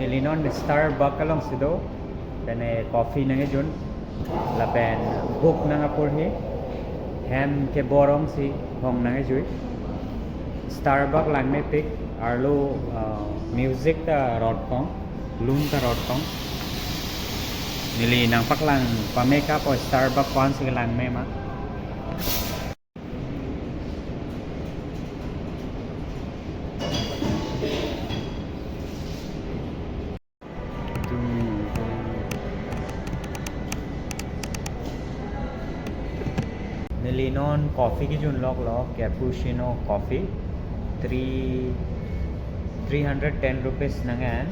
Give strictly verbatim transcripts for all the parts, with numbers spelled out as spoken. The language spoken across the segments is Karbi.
Neli non Starbucks alongsi do, pene coffee nangkejun, lapen book nangkapurhi, hem kebor-ong si hong nangkejui. Starbucks langmepik, arlo, uh, music ta rot kong, lun ta rot kong. Neli nangpaklang pame kapo Starbucks ko-ansi langme ma. Neli non coffee kejun loklo, cappuccino coffee, three, three hundred ten rupees nang-an.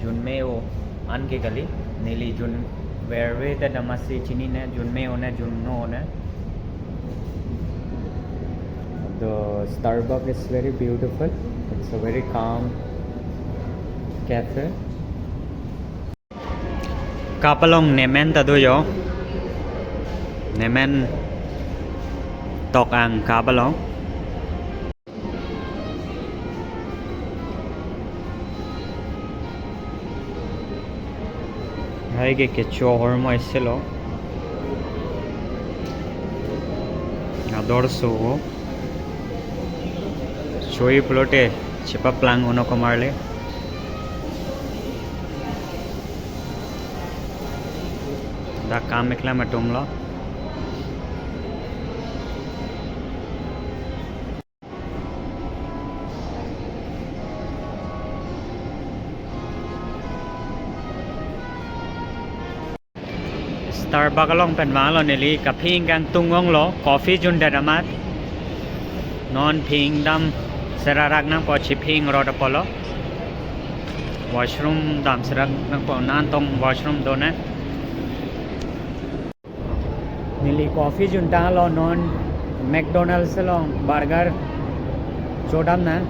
Junme-o anke kali, neli jun verve ta damasi chinine, junme-o ne, junno ne. The Starbucks is very beautiful. It's a very calm cafe. Cup along nemen ta do jo. Nemen tok ang cup along. Hai ke kecho ahormu aiselo. Ador so. Choi pulote chepaplang uno komarle. Dak kam iklam atumlo. Starbucks along pen vanglo, neli kaphing kangtung onglo, coffee jundet amat. Non phing dam serarak nangpo, chiphing rot apotlo. Washroom dam serak nangpo, nangtong washroom do ne. Neli coffee juntanglo, non McDonald's along burger chodam nang.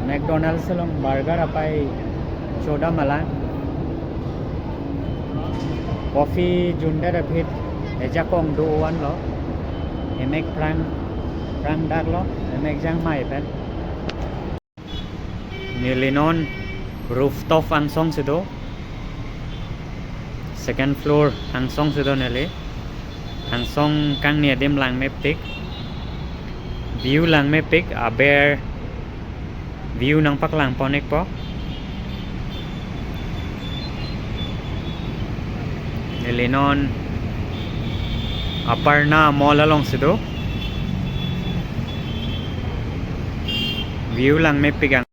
McDonald's along burger apai chodam alang. Coffee jundet aphi ejakong do-an lo. Emek phrang, phrang dak lo, emek jangmai pen. Neli non rooftop angsong si do. Second floor angsong si do neli. Angsong kangni adim langmepik. View langmepik, aber view nangpaklang pon-ikpo. Neli non Aparna Mall along si do. View langmepik ang.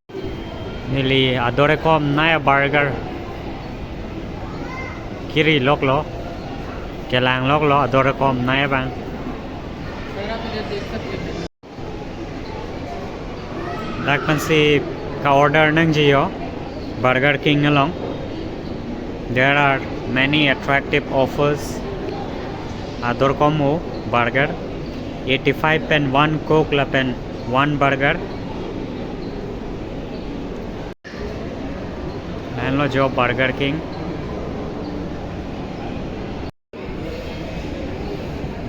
Neli ador ekom nai burger kiri loklo. Kelang loklo ador ekom nai abang. Dak pensi ka-order nangji jo Burger King along. There are many attractive offers. Ador kom o burger. Eighty-five pen one Coke lapen one burger. Lahenlo jo Burger King.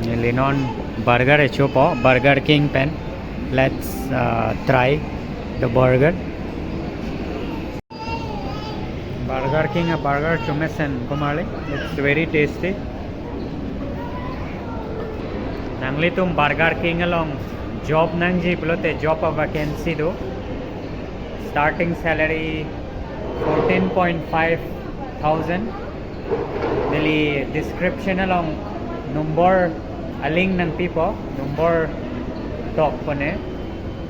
Neli non burger echopo, Burger King pen. Let's, uh, try the burger. Burger King aburger chomesen komarli. It's very tasty. Nanglitum Burger King along job nangji pulote job avacancy do. Starting salary fourteen point five thousand. Neli description along number a-link nangpipo, number tok pone.